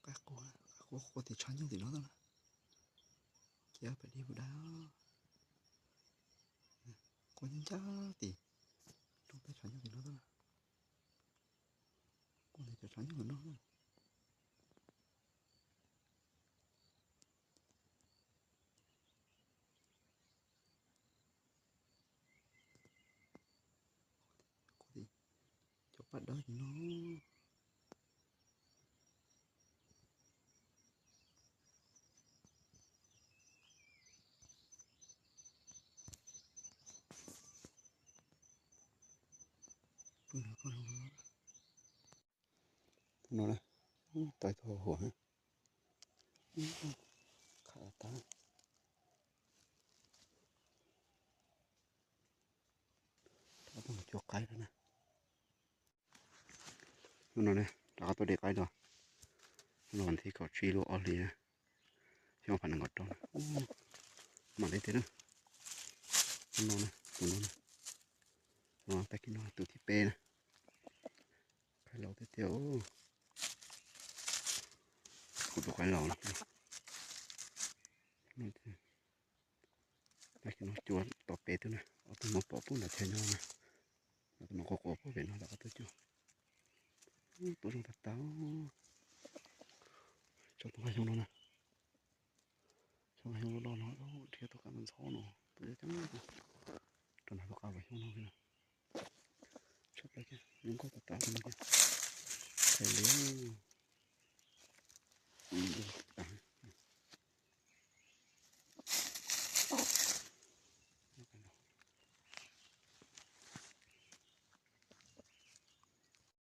Qaib quaj, qaib quaj quaj tim tshav nyuj tim no tuaj na. Cia pem dib puas dab. Quaj ncaj ncaj tim rooj pem tshav nyuj tim no tuaj na. Quaj tim cov tshav nyuj no na. Quaj tim cov paj dawb tim no. Pw no koj zoo no. Tus no na, tais tus hau huam, qhav tas. Rov qab tuaj mus cuab qaib na. Hnub no ne, rov qab tuaj de qaib los. Hnub no vas thib kaum tsib lub ob hlis na, xyoo ob phav nees nkaum rau na. Mam li thiab na. Hnub no na, tus no na, tag kis no tus thib peb na. Qaib laus tiag tiag. Kuv tus qaib laus na. Tag kis no cuab tau peb tug na, ob tug no pom pub nram chaw nyob na. Ob tug no quaj quaj pub pem no rov qab tuaj cuab. Tuaj zoo tas tas. Tso tus nqa xyoo no na. Tso nqa xyoo loj loj no, dhia tus qab ntxhov no, tus coob coob. Rau nram tus qab vas xyoo no na. Tshaj plaws kiag, zoo nkauj tas tas li no kiag. Txhais li,